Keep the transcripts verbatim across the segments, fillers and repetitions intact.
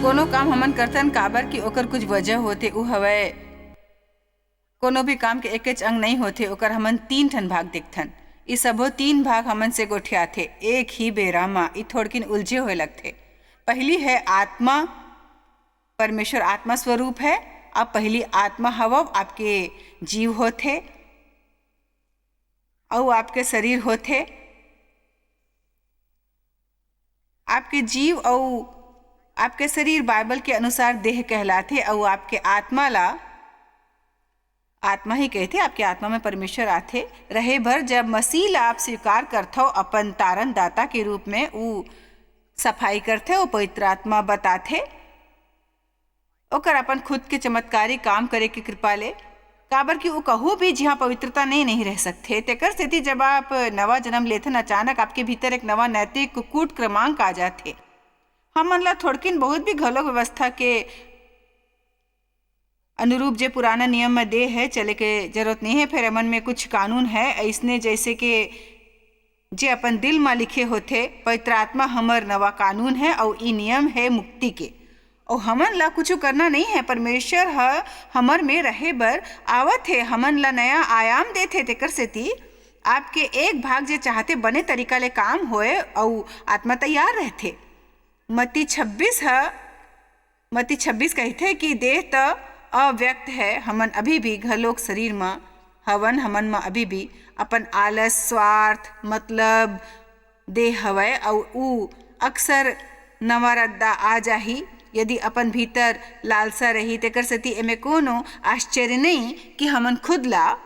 कोनो काम हमन करथन, काबर कि ओकर कुछ वजह होथे, उ हवय कोनो भी काम के एकेच अंग नइ होथे, ओकर हमन तीन ठन भाग देखथन। ई सबो तीन भाग हमन से गोठियाथे। एक ही बेरा म ई थोड़किन उलझे होए लगथे। पहिली है आत्मा, परमेश्वर आत्मा स्वरूप है। आप पहिली आत्मा हवव, आपके जीव होथे, अउ आपके शरीर होथे। आपके जीव अउ आपके शरीर बाइबल के अनुसार देह कहलाथे, अउ आपके आत्मा ला आत्मा ही कहिथे। आपके आत्मा में परमेश्वर आथे रहे बर। जब मसीह ला आप स्वीकार करथव अपन तारण दाता के रूप में, ऊ सफाई करथे, ऊ पवित्र आत्मा बताथे, ओकर अपन खुद के चमत्कारी काम करे के कृपा ले, काबर कि ऊ कहूँ भी जिहाँ पवित्रता नहीं, नहीं रह सकथे। तेकर सेती जब आप नवा जन्म लेथन, अचानक आपके भीतर एक नवा नैतिक कूट क्रमांक आ जाथे। हमन ला थोड़किन बहुत भी घलो व्यवस्था के अनुरूप जे पुराना नियम में दे है, चले के जरूरत नहीं है। फिर एमन में कुछ कानून है, ऐसने जैसे के जे अपन दिल म लिखे होथे, "पवित्र आत्मा हमर नवा कानून है, अउ ई नियम है मुक्ति के।" अउ हमन ला कुछु करना नहीं है, परमेश्वर ह हमर में रहे बर आवत है, हमन ला नया आयाम देथे। तेकर सेती आपके एक भाग जे चाहते बने तरीका ले काम होए, अउ आत्मा तैयार रहथे। मत्ती छब्बीस ह, मत्ती छब्बीस कहिथे कि देह त अव्यक्त है, हमन अभी भी घलोक शरीर म हवन, हमन म अभी भी अपन आलस, स्वार्थ, मतलब देह हवय, अउ ऊ अक्सर नवा रद्दा आ जाही। यदि अपन भीतर लालसा रही, तेकर सेती एमे कोनो आश्चर्य नहीं कि हमन खुद ला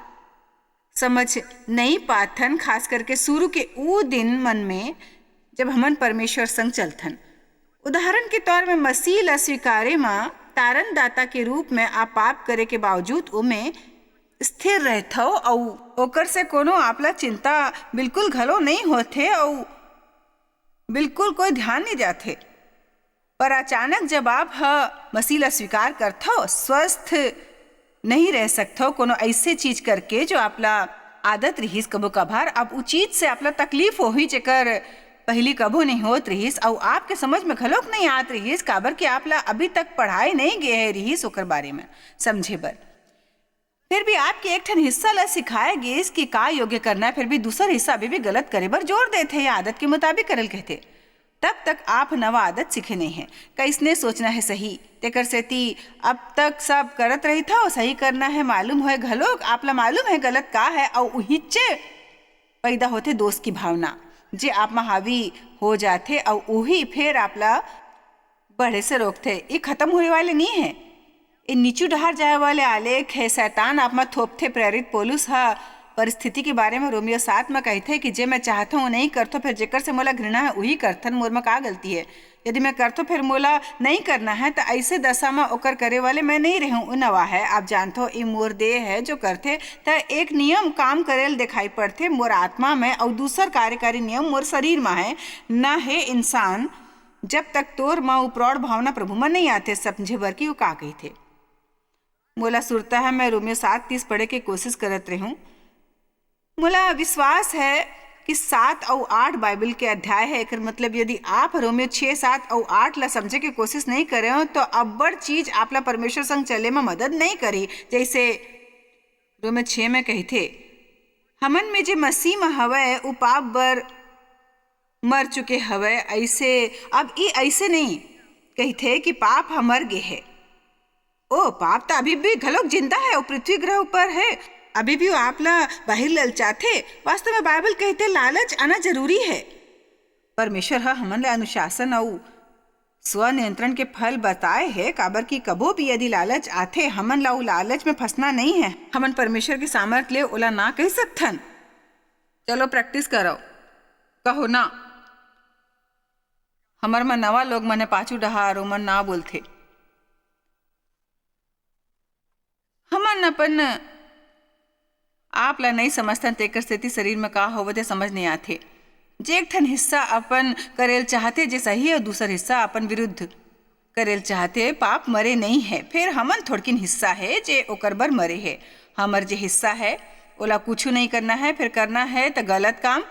समझ नहीं पाथन, खास करके शुरू के ऊ दिन मन में, जब हमन परमेश्वर संग चलथन। उदाहरण के तौर में, मसीह ला स्वीकारे म तारण दाता के रूप में आप पाप करे के बावजूद ओमे स्थिर रहथव, अउ ओकर से कोनो आपला चिंता बिल्कुल घलो नहीं होथे, अउ बिल्कुल कोई ध्यान नहीं जाथे। पर अचानक जब आप ह मसीह ला स्वीकार करथव, स्वस्थ नहीं रह सकथव कोनो ऐसे चीज करके जो आपला आदत रिहिस कभो कभार। अब उ चीज से आपला तकलीफ होही जेकर पहिली कभो नहीं होत रिहिस, अउ आपके समझ में घलोक नहीं आत रिहिस, काबर कि आपला अभी तक पढ़ाए नहीं गे है रिहिस ओकर बारे में समझे बर। फिर भी आपके एक ठन हिस्सा ला सिखाए गिस कि का योग्य करना है, फिर भी दूसर हिस्सा अभी भी गलत करे बर जोर देथे या आदत के मुताबिक करल कहथे। तब तक आप नवा आदत सीखे नहीं है, कैसने सोचना है सही। तेकर सेती अब तक सब करत रहिथव, सही करना है, मालूम होए घलोक, आपला मालूम है गलत का है, अउ उहिचे पैदा होथे दोष की भावना, जे आप म हावी हो जाथे, अउ उही फेर आपला बढ़े से रोकथे। ये खत्म होए वाले नहीं है, ये नीचू डहार जाए वाले आलेख है। शैतान आप म थोपथे। प्रेरित पौलुस ह परिस्थिति के बारे में रोमियो सात में कहथे कि जे मैं चाहता हूँ नहीं करथो, फिर जेकर से मोला घृणा है उही करथन, मोर में का गलती है? यदि मैं करथो फिर मोला नहीं करना है, त ऐसे दशा में ओकर करे वाले मैं नहीं रहूँ, उ नवा है। आप जानथो, ई मोर देह है जो करथे, त एक नियम काम करेल दिखाई पड़थे मोर आत्मा में, अउ दूसर कार्यकारी नियम मोर शरीर में है। ना हे इंसान, जब तक तोर म उ प्रौढ़ भावना प्रभु म नहीं आथे, समझे बर कि उ का कहिथे। मोला सुरता है, मैं रोमियो सात तीस पढ़े के कोशिश करत रहूं। मोला विश्वास है कि सात अउ आठ बाइबल के अध्याय है। एकर मतलब, यदि आप रोमियो छः, सात अउ आठ ला समझे के कोशिश नहीं करे हो, तो अब्बड़ चीज आपला परमेश्वर संग चले में मदद नहीं करी। जैसे रोमियो छः में कहिथे, "हमन में जे मसीह में हवय, उ पाप बर मर चुके हवय।" ऐसे, अब ई ऐसे नहीं कहिथे कि पाप ह मर गे है। ओ, पाप त अभी भी घलोक जिंदा है, वो पृथ्वी ग्रह ऊपर है, अभी भी वो आप ला बाहिर ललचाथे। वास्तव में बाइबल कहते लालच आना जरूरी है। परमेश्वर ह हमन ला अनुशासन अउ स्व नियंत्रण के फल बताए है, काबर कि कभो भी यदि लालच आथे, हमन ला वो लालच में फंसना नहीं है। हमन परमेश्वर के सामर्थ ले ओला ना कह सकथन। चलो प्रैक्टिस करव, कहो ना। हमर म नवा लोग मन ह पाछू डहार ओमन ना बोलथे। हमन अपन आप ला नइ समझथन, तेकर सेती शरीर म का होवत हे, समझ नइ आथे। जे एक ठन हिस्सा अपन करेल चाहथे, जे सही हे, अउ दूसर हिस्सा अपन विरुद्ध करेल चाहथे। पाप मरे नइ हे, फेर हमन थोड़किन हिस्सा हे, जे ओकर बर मरे हे। हमर जे हिस्सा हे, ओला कुछु नइ करना हे, फेर करना हे, त गलत काम।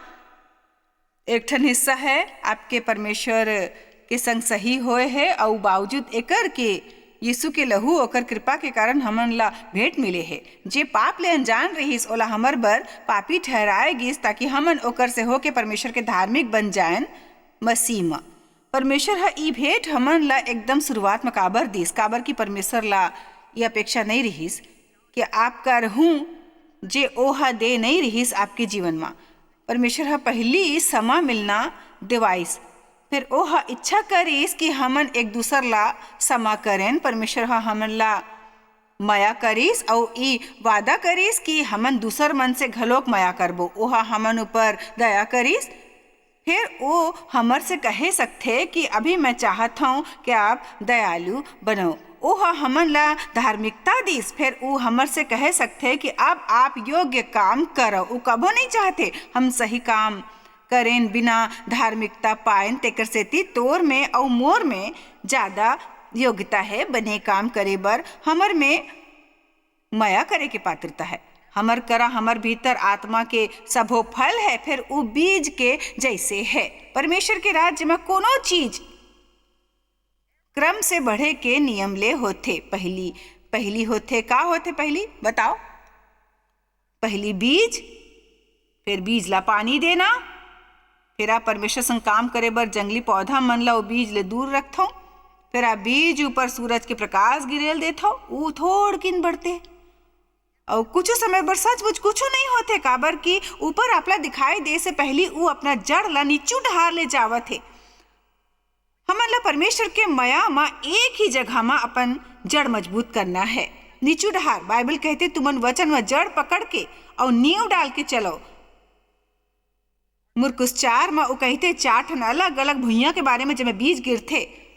एक ठन हिस्सा हे, आपके परमेश्वर के संग सही होए हे, अउ बावजूद एकर के यीशु के लहू, ओकर कृपा के कारण हमन ला भेंट मिले हे। जे पाप ले अनजान रहिस, ओला हमर बर पापी ठहराए गिस, ताकि हमन ओकर से होके परमेश्वर के धार्मिक बन जाएन मसीह म। परमेश्वर ह ई भेंट हमन ला एकदम शुरुआत म काबर दिस? काबर कि परमेश्वर ला ये अपेक्षा नइ रिहिस कि आप करहूं, जे ओह दे नइ रिहिस आपके जीवन म। परमेश्वर ह पहिली समा मिलना देवाइस, फिर ओह इच्छा करिस कि हमन एक दूसर ला समा करेन। परमेश्वर ह हमन ला मया करिस अउ ई वादा करिस कि हमन दूसर मन से घलोक मया करबो। ओह हमन ऊपर दया करिस। फिर ओ हमर से कहे सकथे कि अभी मैं चाहत हूं कि आप दयालु बनो। ओह हमन ला धार्मिकता दिस, फिर ओ हमर से कहे सकथे कि अब आप योग्य काम करो। ओ कभो नहीं चाहथे हम सही काम करेन बिना धार्मिकता पाएन, तेकर सेती तोर में अउ मोर में ज्यादा योग्यता है बने काम करे बर। हमर में मया करे के पात्रता है। हमर करा, हमर भीतर आत्मा के सबो फल है, फिर उ बीज के जैसे है। परमेश्वर के राज्य में कोनो चीज क्रम से बढ़े के नियम ले होथे। पहली, पहली होथे, का होथे पहली? बताओ। पहली बीज, फिर बीज ला पानी देना, फिर आप परमेश्वर संग काम करे बर जंगली पौधा मन ला ओ बीज ले दूर रखथव, फिर आप बीज ऊपर सूरज के प्रकाश गिरेल देथव, ऊ थोड़किन बढ़थे। अउ कुछ समय बर सचमुच कुछ नहीं होथे, काबर कि ऊपर आपला दिखाई दे से पहली ऊ अपना जड़ ला नीचू डहार ले जावत हे। हमन ला परमेश्वर के मया म एक ही जगह म अपन जड़ मजबूत करना है। नीचू डहार, बाइबल कहते, "तुमन वचन म जड़ पकड़ के अउ नींव डाल के चलो।" मुरकुस चार म उ कहते, चार ठन अलग-अलग भुइयां के बारे म जेमे बीज गिरथे,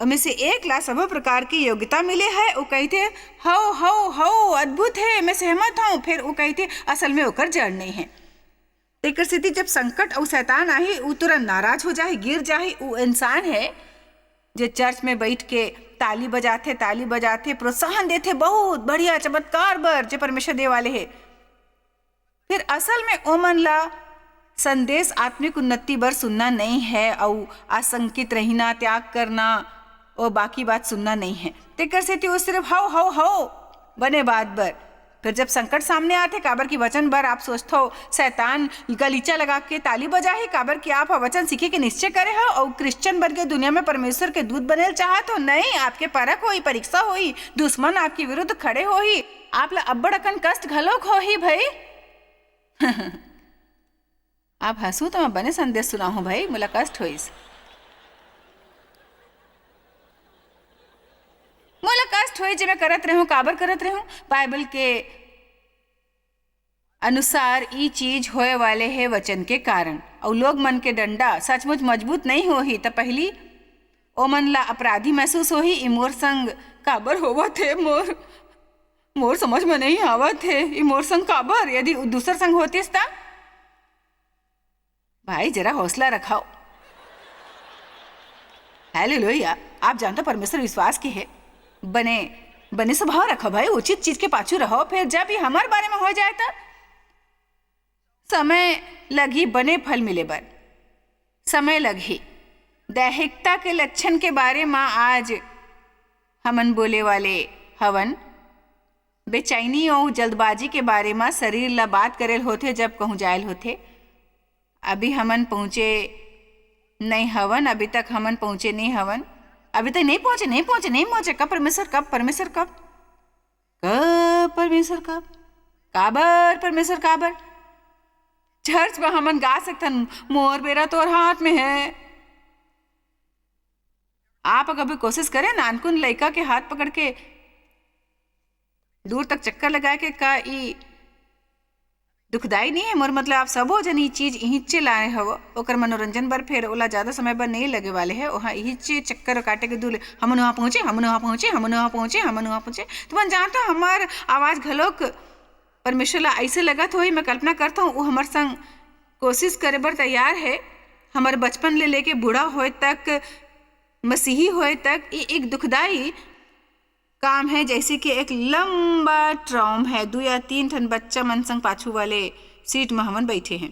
ओमे से एक ला सब्बो प्रकार के योग्यता मिले है। उ कहते, "हव, हव, हव, अद्भुत है, मैं सहमत हूं।" फिर उ कहते, "असल में ओकर जड़ नहीं है।" तेकर सेती जब संकट अउ शैतान आही, उ तुरंत नाराज हो जाही, गिर जाही। उ इंसान है जे चर्च में बैठ के ताली बजाथे, ताली बजाथे, प्रोत्साहन देथे, बहुत बढ़िया चमत्कार बर जे परमेश्वर दे वाले हे। फिर असल में ओमन ला संदेश आत्मिक उन्नति बर सुनना नहीं है, अउ आशंकित रहिना, त्याग करना, ओ बाकी बात सुनना नहीं है। तेकर सेती वो सिर्फ हव, हव, हव बने बात बर। फिर जब संकट सामने आथे, काबर की वचन बर आप सोचथव, शैतान गलीचा लगा के ताली बजाही, काबर की आप ह वचन सीखे के निश्चय करे हव, अउ क्रिश्चियन बन के दुनिया में परमेश्वर के दूत बनेल चाहत हो। नहीं, आपके परख होही, परीक्षा होही, दुश्मन आपके विरुद्ध खड़े होही, आप ला अब्बड़ अकन कष्ट घलोक होही भई। आप हंसू त मैं बने संदेश सुनाहूं भई, मोला कष्ट होइस। मोला कष्ट होइस जे मैं करत रहूं, काबर करत रहूं? बाइबल के अनुसार ई चीज होए वाले हे वचन के कारण, अउ लोग मन के डंडा सचमुच मजबूत नहीं होही, त पहली ओमन ला अपराधी महसूस होही, "ई मोर संग काबर होवत हे? मोर, मोर समझ में नहीं आवत हे, ई मोर संग काबर?" यदि उ दूसर संग होतिस त? भाई, जरा हौसला रखाओ। हालेलुया। आप जानता परमेश्वर विश्वास के है। बने, बने स्वभाव रखो भाई, उचित चीज के पाछू रहो, फिर जब ये हमारे बारे में हो जाए त समय लगही बने फल मिले बर। समय लगही। दैहिकता के लक्षण के बारे म आज हमन बोले वाले हवन। बेचैनी अउ जल्दबाजी के बारे म शरीर ला बात करेल होथे, जब कहूँ जायल होथे। अभी हमन पहुँचे नहीं हवन, अभी तक हमन पहुँचे नहीं हवन, अभी तक नहीं पहुँचे, नहीं पहुँचे, नहीं पहुँचे। कब परमेश्वर, कब परमेश्वर, कब? कब परमेश्वर, कब? काबर परमेश्वर, काबर? चर्च में हमन गा सकथन, "मोर बेरा तोर हाथ में है।" आप कभी कोशिश करें नानकुन लइका के हाथ पकड़ के दूर तक चक्कर लगाए के? का ई दुखदाई नहीं है? मोर मतलब, आप सबो जन ई चीज इहिच्चे लाए हव, ओकर मनोरंजन बर, फेर ओला ज्यादा समय बर नहीं लगे वाले है, ओहा इहिच्चे चक्कर काटे के दूर ले, "हमन वहाँ पहुँचे, हमन वहाँ पहुँचे, हमन वहाँ पहुँचे, हमन वहाँ पहुँचे।" तुमन जानत हो, हमार आवाज घलोक परमेश्वर ला ऐसे लगत होही, मैं कल्पना करत हूँ, वो हमर संग कोशिश करे बर तैयार है। हमर बचपन ले लेके बूढ़ा होए तक, मसीही होए तक, ये एक दुखदाई काम है, जैसे कि एक लंबा ट्रॉम है, दू या तीन ठन बच्चा मन संग पाछू वाले सीट म हमन बैठे हैं।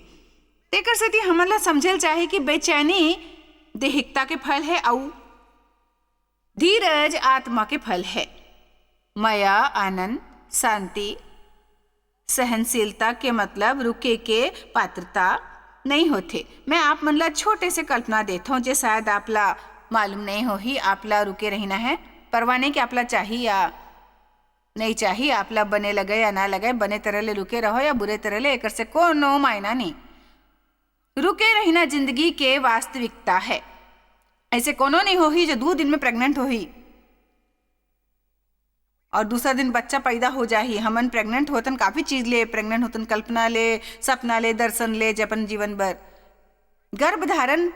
तेकर सेती हमन ला समझे ल चाही कि बेचैनी देहिकता के फल है, अउ धीरज आत्मा के फल है। मया, आनंद, शांति, सहनशीलता के मतलब रुके के पात्रता नहीं होथे। मैं आप मन ला छोटे से कल्पना देथौं, जे शायद आप ला मालूम नहीं होही। आप ला रुके रहना है, परवाह नहीं कि आप ला चाही या नहीं चाही, आप ला बने लगे या ना लगे, बने तरह ले रुके रहो या बुरे तरह ले, एकर से कोनो मायना नहीं। रुके रहना जिंदगी के वास्तविकता है। ऐसे कोनो नहीं होही जो दू दिन में प्रेग्नेंट होही और दूसरा दिन बच्चा पैदा हो जाही। हमन प्रेग्नेंट होतन काफी चीज ले, प्रेग्नेंट होतन कल्पना ले, सपना ले, दर्शन ले, जे अपन जीवन भर गर्भधारण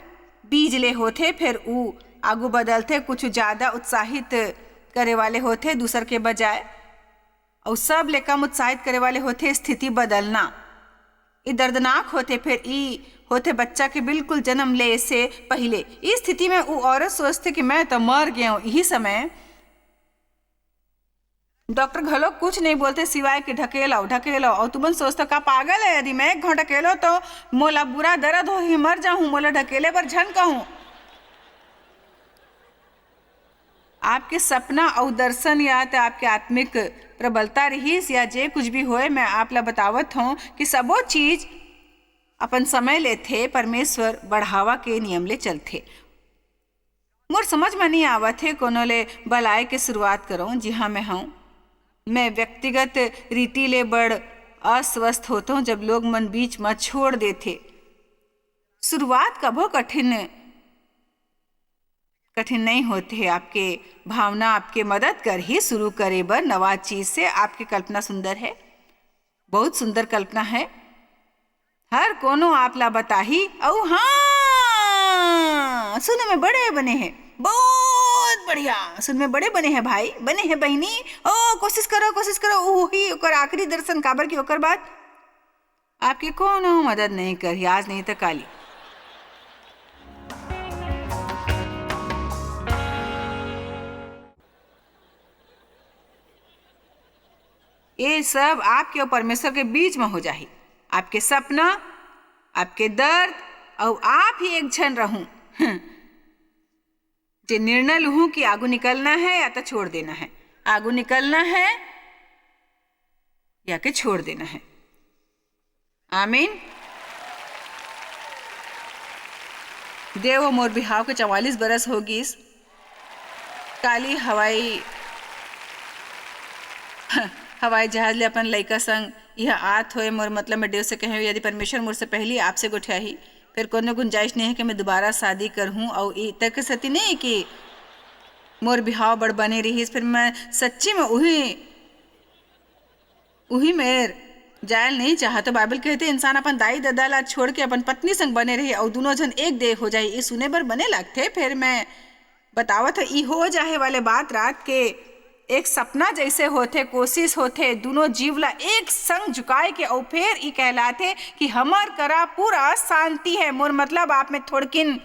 बीज ले होथे, फिर ऊ आगू बदलथे, कुछ ज्यादा उत्साहित करे वाले होथे दूसर के बजाय, अउ सब ले कम उत्साहित करे वाले होथे स्थिति बदलना। ई दर्दनाक होथे, फिर ई होथे बच्चा के बिल्कुल जन्म ले से पहिले। ई स्थिति में ऊ औरत सोचथे कि मैं तो मर गए हूँ। यही समय डॉक्टर घलो कुछ नहीं बोलथे सिवाय कि ढकेलो, ढकेलो। अउ तुमन सोचथव का पागल है, यदि मैं एक घाव ढकेलो तो मोला बुरा दर्द होही, मर जाहूँ, मोला ढकेले बर झन कहूँ। आपके सपना अउ दर्शन या त आपके आत्मिक प्रबलता रहिस या जे कुछ भी होए, मैं आप ला बतावत हौं कि सबो चीज अपन समय लेथे, परमेश्वर बढ़ावा के नियम ले चलथे। मोर समझ म नइ आवत हे, कोनो ले बलाए के शुरुआत करौं। जी हाँ, मैं हौं। मैं व्यक्तिगत रीति ले बड़ अस्वस्थ होथौं, जब लोग मन बीच म छोड़ देथे। शुरुआत कभो कठिन, कठिन नइ होथे। आपके भावना आपके मदद करही शुरू करे बर नवा चीज से। आपके कल्पना सुंदर है, बहुत सुंदर कल्पना है। हर कोनो आप ला बताही। अउ हाँ, सुने में बड़े बने हे, बहुत बढ़िया। सुन में बड़े बने हे भाई, बने हे बहिनी। ओ, कोशिश करो, कोशिश करो। उही ओकर आखिरी दर्शन, काबर कि ओकर बाद आपके कोनो मदद नहीं करही, आज नहीं तो काली। ये सब आपके अउ परमेश्वर के बीच में हो जाही। आपके सपना, आपके दर्द, अउ आप ही एक झन रहूं। हम्म। जे निर्णय लूहूं कि आगू निकलना है या तो छोड़ देना है, आगू निकलना है या के छोड़ देना है। आमीन। देव मोर बिहाव के चवालीस बरस हो गिस। काली हवाई, हवाई जहाज ले अपन लइका संग इहाँ आत होए, मोर मतलब में देव से कहे, यदि परमेश्वर मोर से पहली आपसे गोठियाही, फिर कोनो गुंजाइश नहीं है कि मैं दोबारा शादी करहूँ। अउ ई तक सती नहीं कि मोर बिहाव बड़ बने रहिस, फिर मैं सच्ची में उही उही मेर जायल नहीं चाहत। बाइबल कहथे, इंसान अपन दाई ददा ला छोड़ के अपन पत्नी संग बने रहे अउ दुनों झन एक देह हो जाही। ई सुने बर बने लगथे, फेर मैं बतावत ह, ई हो जाहे वाले बात रात के एक सपना जैसे होथे, कोशिश होथे दुनों जीव ला एक संग झुकाए के, अउ फेर ई कहलाथे कि हमर करा पूरा शांति है। मोर मतलब आप में थोड़किन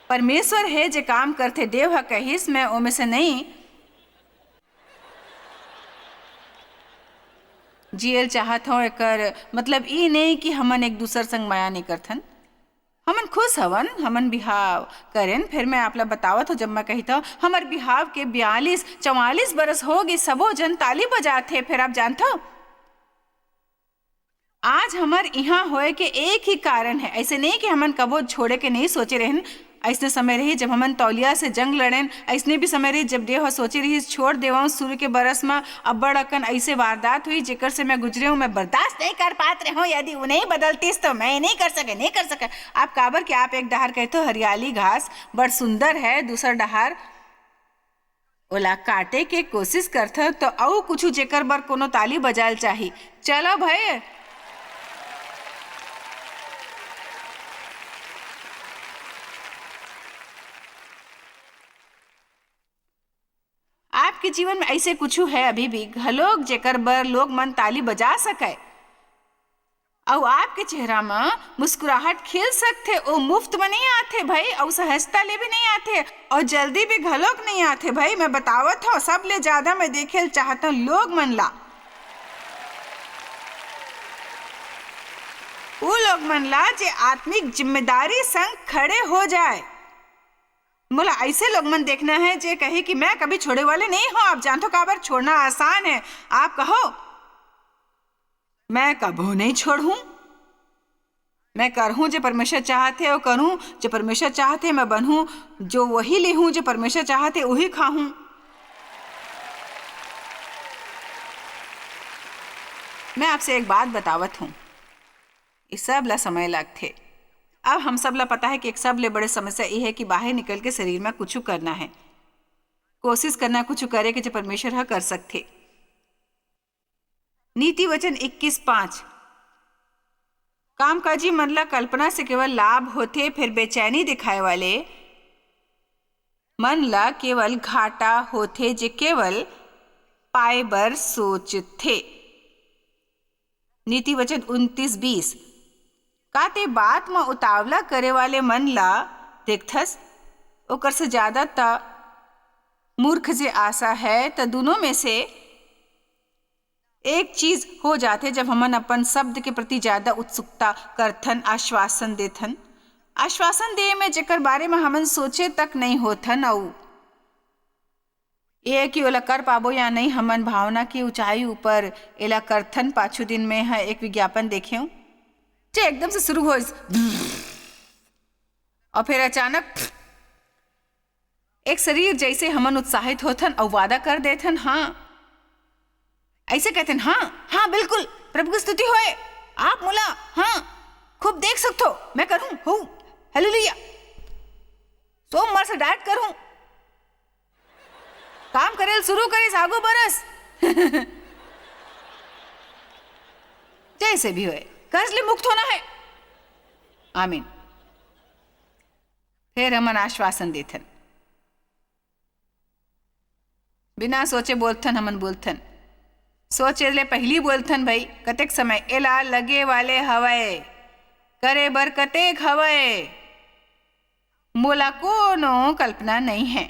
परमेश्वर हे जे काम करथे। देव ह कहिस, मैं ओमे से नहीं जियल चाहत हौं। एकर मतलब ई नहीं कि हमन एक दूसर संग मया नहीं करथन। हमन खुश हवन, हमन बिहाव करेन। फिर मैं आप ला बतावत हौं, जब मैं कहित हौं, हमर बिहाव के बयालीस चवालीस बरस हो गे, सबो जन ताली बजात हे। फिर आप जानत हव, आज हमर इहाँ होए के एक ही कारण है। ऐसे नहीं कि हमन कबो छोड़े के नहीं सोचे रहन। ऐसने समय रही, जब हमन तौलिया से जंग लड़ेन। ऐसने भी समय रही, जब देव ह सोचे रही, छोड़ देवं। शुरू के बरस म अब्बड़ अकन ऐसे वारदात हुई, जेकर से मैं गुजरे हूँ। मैं बर्दाश्त नहीं कर पात रहे हूँ। यदि वो नहीं बदलतीस, तो मैं नहीं कर सके, नहीं कर सके। आप काबर कि आप एक डहार कहते हो, हरियाली घास बड़ सुंदर है, दूसर डहार ओला काटे के कोशिश करथव, तो अउ कुछु जेकर बर कोनो ताली बजाल चाही। चलो भई, आपके जीवन में ऐसे कुछु है अभी भी घलोक, जेकर बर लोग मन ताली बजा सकय? अउ आपके चेहरा म मुस्कुराहट खिल सकथे। ओ मुफ्त म नइ आथे भई, अउ सहजता ले भी नइ आथे, अउ जल्दी भी घलोक नइ आथे भई। मैं बतावत हौं, सबले ज्यादा मैं देखे ल चाहत हौं लोग मन ला। वो लोग मन ला जे आत्मिक जिम्मेदारी संग खड़े हो जाए। मोला ऐसे लोग मन देखना है जे कहे कि मैं कभी छोड़े वाले नहीं हूँ। आप जानथो काबर? छोड़ना आसान है। आप कहो, मैं कभू नहीं छोड़हूँ। मैं करहूँ जे परमेश्वर चाहत हे, अउ करहूँ जे परमेश्वर चाहत हे। मैं बनहूँ जो वही लेहूँ जे परमेश्वर चाहत हे, वही खाहूँ। मैं आपसे एक बात बतावत हूँ, ये सब ला समय लगथे। अब हम सब ला पता है कि एक सबले बड़े समस्या ये है कि बाहर निकल के शरीर में कुछ करना है, कोशिश करना है कुछ करे के, जो परमेश्वर ह कर सकथे। नीति वचन इक्कीस पाँच, कामकाजी मन ला कल्पना से केवल लाभ होथे, फिर बेचैनी दिखाए वाले मन ला केवल घाटा होथे, जे केवल पाए बर सोचथे। नीति वचन उनतीस बीस, का ते बात म उतावला करे वाले मन ला देखथस? ओकर से ज्यादा त मूर्ख जे आशा है, त दोनों में से एक चीज हो जाथे, जब हमन अपन शब्द के प्रति ज्यादा उत्सुकता करथन, आश्वासन देथन। आश्वासन देय में जेकर बारे में हमन सोचे तक नहीं होथन, अउ ये कि ओला कर पाबो या नहीं, हमन भावना की ऊंचाई ऊपर एला करथन। पाछू दिन में ह एक विज्ञापन देखेंव, जे एकदम से शुरू होइस, और फिर अचानक एक शरीर जैसे हमन उत्साहित होथन अउ वादा कर देथन, हाँ, ऐसे कहथन, हाँ, हाँ, बिल्कुल, प्रभु की स्तुति होए, आप मोला, हाँ, खूब देख सकथो, मैं करूँ, हो, हालेलुया, सोमवार से डाइट करूँ, काम करेल शुरू करिस, आगू बरस। जैसे भी होए, कर्ज ले मुक्त होना है। आमीन। फिर हमन आश्वासन देथन, बिना सोचे बोलथन, हमन बोलथन, सोचे ले पहिली बोलथन, भाई, कतेक समय एला लगे वाले हवय, करे बर कतेक हवय, मोला कोनो कल्पना नइ है।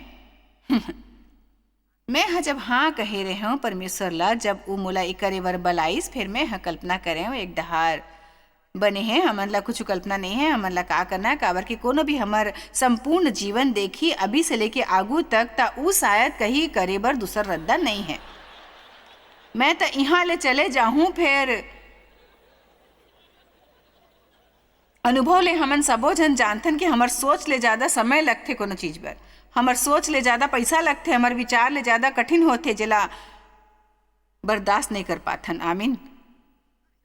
मैं ह जब हाँ कहे रहेंव परमेश्वर ला, जब ऊ मोला ए करे बर बलाइस, फेर मैं ह कल्पना करेंव, एक डहार बने हे, हमन ला कुछु कल्पना नइ है, हमन ला का करना है, काबर कि कोनो भी हमर संपूर्ण जीवन देखही, अभी से लेके आगू तक, त ऊ शायद कहीं करे बर दूसर रद्दा नइ है। मैं त इहाँ ले चले जाहूँ, फेर अनुभव ले हमन सबो झन जानथन कि हमर सोच ले जादा समय लगथे कोनो चीज बर, हमर सोच ले जादा पइसा लगथे, हमर विचार ले जादा कठिन होथे, जेला बर्दाश्त नइ कर पाथन। आमीन।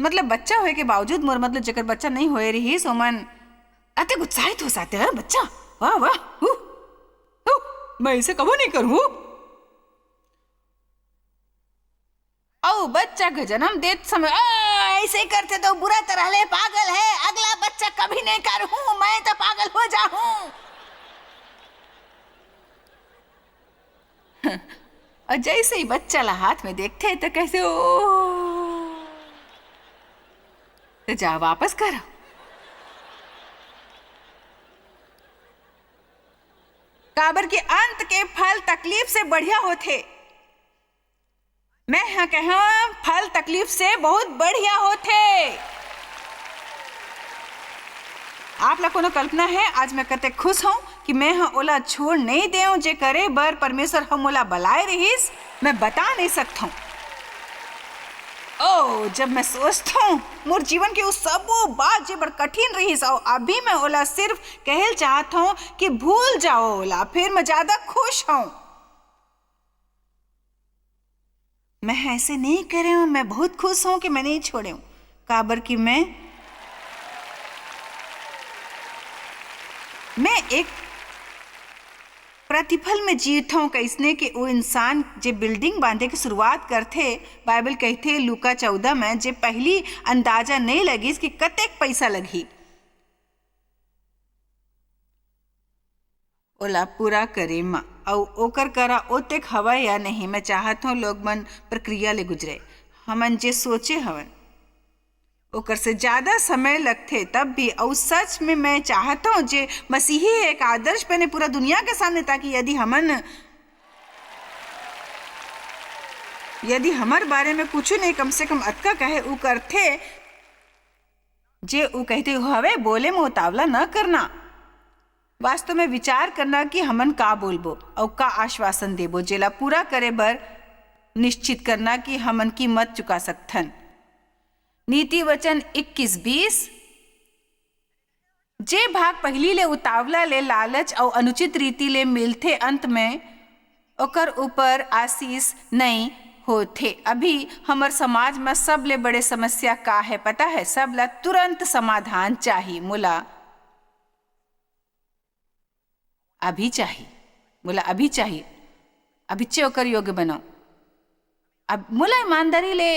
मतलब, बच्चा होए के बावजूद मोर, मतलब, जेकर बच्चा नइ होए रिहिस, ओमन अतेक उत्साहित हो जाथे, "अरे बच्चा, वाह, वाह, हू, हू, मैं इसे कबो नइ करूँ।" अउ बच्चा के जन्म देत समय, "आ, ऐसे करथे तो बुरा तरह ले पागल है, अगला बच्चा कभी नहीं करहूँ, मैं तो पागल हो जाहूँ।" अउ जैसे ही बच्चा ला हाथ में देखथे, तो कैसे, "ओ, तो जा वापस कर।" काबर कि अंत के फल तकलीफ से बढ़िया होथे। मैं ह कहंव, फल तकलीफ से बहुत बढ़िया होथे। आप ला कोनो कल्पना है, आज मैं कतेक खुश हूँ कि मैं ह ओला छोड़ नइ देंव, जे करे बर परमेश्वर ह मोला बलाए रिहिस, मैं बता नइ सकथंव। ओ, जब मैं सोचथंव मोर जीवन के उ सबो बात जे बड़ कठिन रिहिस, अउ अभी मैं ओला सिर्फ कहेल चाहत हंव कि भूल जाओ ओला, फिर मैं ज्यादा खुश हंव। मैं ऐसे नहीं करे हूँ, मैं बहुत खुश हूँ कि मैं नहीं छोड़े हूँ, काबर कि मैं, मैं एक प्रतिफल में जीत हूँ। कैसने कि वो इंसान जे बिल्डिंग बांधे के शुरुआत करथे, बाइबल कहथे लूका चौदह में, जे पहली अंदाजा नहीं लगिस कि कतेक पैसा लगही ओला पूरा करे म, अउ ओकर करा ओतेक हवय या नहीं। मैं चाहत हूँ लोग मन प्रक्रिया ले गुजरे। हमन जे सोचे हवन, ओकर से ज्यादा समय लगथे तब भी। अउ सच में मैं चाहत हूँ जे मसीही एक आदर्श बने, पूरा दुनिया के सामने, ताकि यदि हमन, यदि हमर बारे में कुछ नहीं, कम से कम अतका कहे उ करथे, जे उ कहते हवे, बोले में उतावला न करना। वास्तव में विचार करना कि हमन का बोलबो अउ का आश्वासन देबो, जेला पूरा करे बर निश्चित करना कि हमन कीमत चुका सकथन। नीति वचन इक्कीस बीस, जे भाग पहिली ले उतावला ले लालच अउ अनुचित रीति ले मिलथे, अंत में ओकर ऊपर आशीष नइ होथे। अभी हमर समाज म सबले बड़े समस्या का है पता है? सब ला तुरंत समाधान चाही। मोला अभी चाही, मोला अभी चाही, अभिच्चे ओकर योग्य बनाओ। अब मोला ईमानदारी ले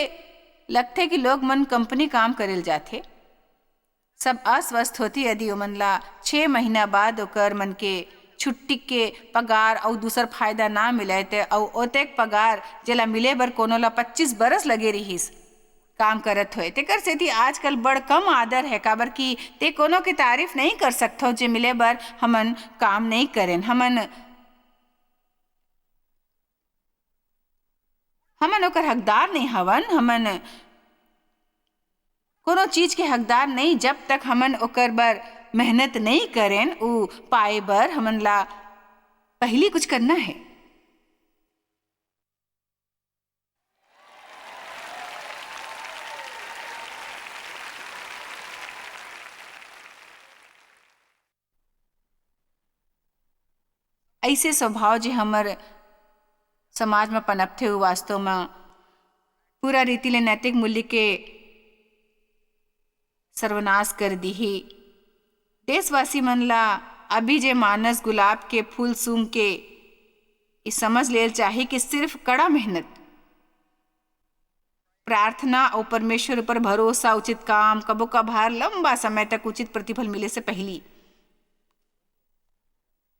लगथे कि लोग मन कंपनी काम करे ल जाथे, सब अस्वस्थ होती यदि ओमन ला छह महीना बाद ओकर मन के छुट्टी के पगार अउ दूसर फायदा ना मिलय, ते अउ ओतेक पगार जेला मिले बर कोनो ला पच्चीस बरस लगे रिहिस काम करत होय। तेकर सेती आजकल बड़ कम आदर है, काबर कि ते कोनो के तारीफ नहीं कर सकथो जे मिले बर हमन काम नहीं करेन। हमन, हमन ओकर हकदार नहीं हवन, हमन कोनो चीज के हकदार नहीं, जब तक हमन ओकर बर मेहनत नहीं करेन, उ पाए बर हमन ला पहली कुछ करना है। ऐसे स्वभाव जे हमर समाज म पनपथे, उ वास्तव म पूरा रीति ले नैतिक मूल्य के सर्वनाश कर दिही। देशवासी मन ला अभी जे मानस गुलाब के फूल सूंघ के ई समझ लेल चाही कि सिर्फ कड़ा मेहनत, प्रार्थना अउ परमेश्वर ऊपर भरोसा, उचित काम, कभो कभार लंबा समय तक उचित प्रतिफल मिले से पहिली,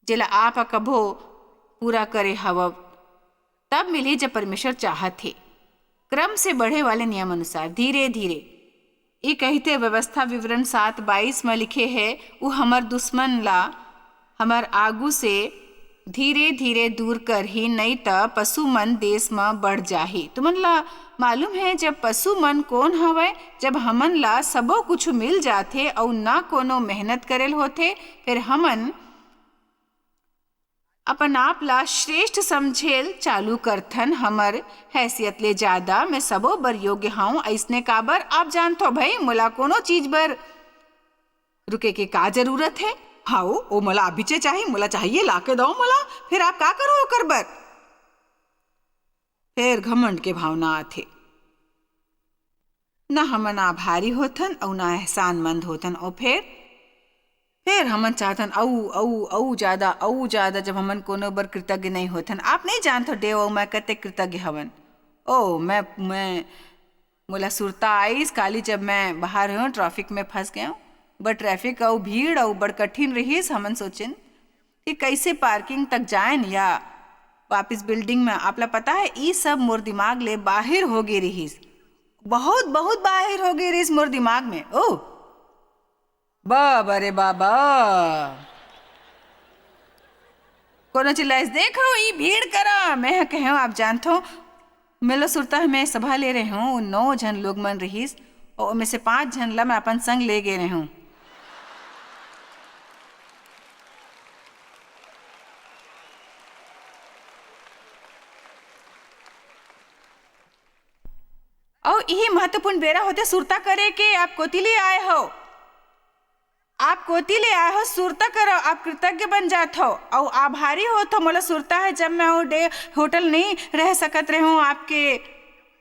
जेला आप ह कभो पूरा करे हवव, तब मिलही जब परमेश्वर चाहत हे। क्रम से बढ़े वाले नियम अनुसार धीरे धीरे, ई कहिथे व्यवस्था विवरण सात बाईस म लिखे हे, उ हमर दुश्मन ला हमर आगू से धीरे धीरे दूर करही, नई त पशु मन देश म बढ़ जाही। तुमन ला मालूम हे जब पशु मन कोन हवय? जब हमन ला सबो कुछ मिल जाथे अउ ना कोनो मेहनत करेल होथे, फिर हमन अपन आप ला श्रेष्ठ समझेल चालू करथन। हमर हैसियत ले ज्यादा मैं सबो बर योग्य हौं। अइसने काबर? आप जानथो भई, मोला कोनो चीज बर रुके के का जरूरत हे? हाओ, ओ मोला अभिचे चाही, मोला चाहिए, लाके दो मोला। फिर आप का करो ओकर बर? फेर घमंड के भावना आथे। न हमन आभारी होथन अउ न एहसानमंद होथन। अउ फेर, फेर हमन चाहथन अउ, अउ, अउ ज्यादा, अउ ज्यादा, जब हमन कोनो बर कृतज्ञ नइ होथन। आप नइ जानथव देव अउ मैं कतेक कृतज्ञ हवन। ओ, मैं, मैं, मोला सुरता आइस काली जब मैं बाहर हों, traffic में फंस गयों। बड़ traffic अउ भीड़ अउ बड़ कठिन रहिस। हमन सोचेन कि कइसे parking तक जाएन या वापिस building में। आपला पता हे, ई सब मोर दिमाग ले बाहिर हो गे रिहिस, बहुत, बहुत बाहिर हो गे रिहिस मोर दिमाग में। ओ, बाबा रे बाबा, कोनो चिल्लाइस, "देखो, ई भीड़ करा।" मैं ह कहेंव, आप जानथो, मोला सुरता हे, मैं सभा ले रहे हूँ, नौ झन लोग मन रहिस, अउ ओमे से पाँच झन ला मैं अपन संग ले गे रहे हूँ। अउ इही महत्वपूर्ण बेरा होथे सुरता करे के। आप कोती ले आए हो, आप कोती ले आए हो, सुरता करो, आप कृतज्ञ बन जात हो अउ आभारी होत हो। मोला सुरता हे, जब मैं ओ डे होटल नहीं रह सकत रहे हूँ आपके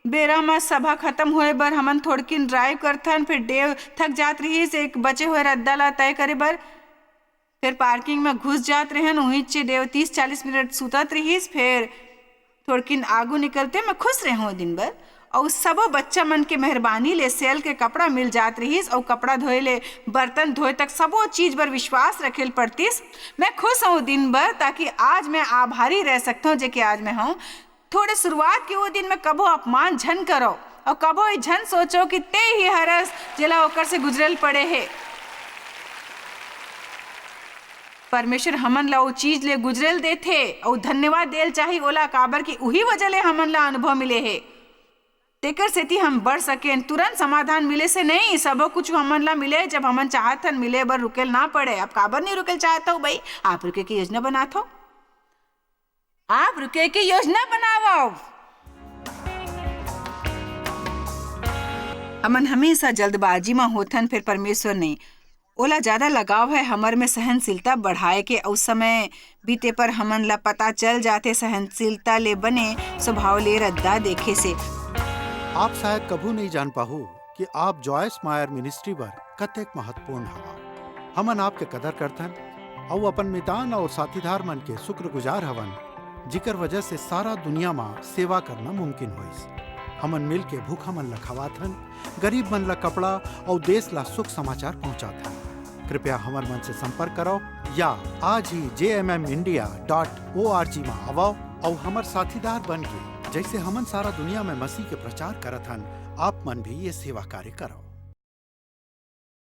बेरा म, सभा खत्म होए बर हमन थोड़किन drive करथन, फिर डे थक जात रहिस एक बचे हुए रद्दा ला तय करे बर। फिर parking में घुस जात रहेन, उहींच देव तीस चालीस मिनट सुतत रहिस। फिर थोड़किन आगू निकलते मैं खुश रहेंव दिन भर। अउ सबो बच्चा मन के मेहरबानी ले सेल के कपड़ा मिल जात रहिस, अउ कपड़ा धोए ले बर्तन धोए तक सबो चीज बर विश्वास रखे ल पड़तिस। मैं खुश हूँ दिन भर, ताकि आज मैं आभारी रह सकता हूँ, जेके आज मैं हूँ। थोड़े शुरुआत के वो दिन में कभो अपमान झन करो, अउ कभो ई झन सोचो कि ते ही हरस, जेला ओकर से गुजरे ल पड़े हे। परमेश्वर हमन ला ओ चीज ले गुजरे ल देथे, अउ धन्यवाद देल चाही ओला, काबर कि उही वजह ले हमन ला अनुभव मिले हे। तेकर सेती हम बढ़ सकेन। तुरंत समाधान मिले से नहीं, सबो कुछ हमन ला मिले, जब हमन चाहत हन मिले बर रुकेल ना पड़े। अब काबर नहीं रुकेल चाहत हो भाई? आप रुके के योजना बनात हो, आप रुके के योजना बनावव। हमन हमेशा जल्दबाजी म होथन, फिर परमेश्वर नहीं। ओला ज्यादा लगाव है हमर में सहनशीलता बढ़ाए के, अउ समय बीते पर हमन ला पता चल जाथे सहनशीलता ले बने स्वभाव ले रद्दा देखे से। आप शायद कभू नहीं जान पाहू कि आप जॉयस मायर मिनिस्ट्री बर कतेक महत्वपूर्ण हवा। हमन आपके कदर करथन अउ अपन मितान और साथीदार मन के शुक्रगुजार हवन, जिकर वजह से सारा दुनिया मा सेवा करना मुमकिन होइस। हमन मिल के भूखा मन ला खवाथन, गरीब मन ला कपड़ा और देश ला सुख समाचार पहुंचाथन। कृपया हमर मन से संपर्क करो या आज ही जे M M India dot O R G मा आवो और हमर साथीदार बन के, जैसे हमन सारा दुनिया में मसीह के प्रचार करत हन, आप मन भी ये सेवा कार्य करो।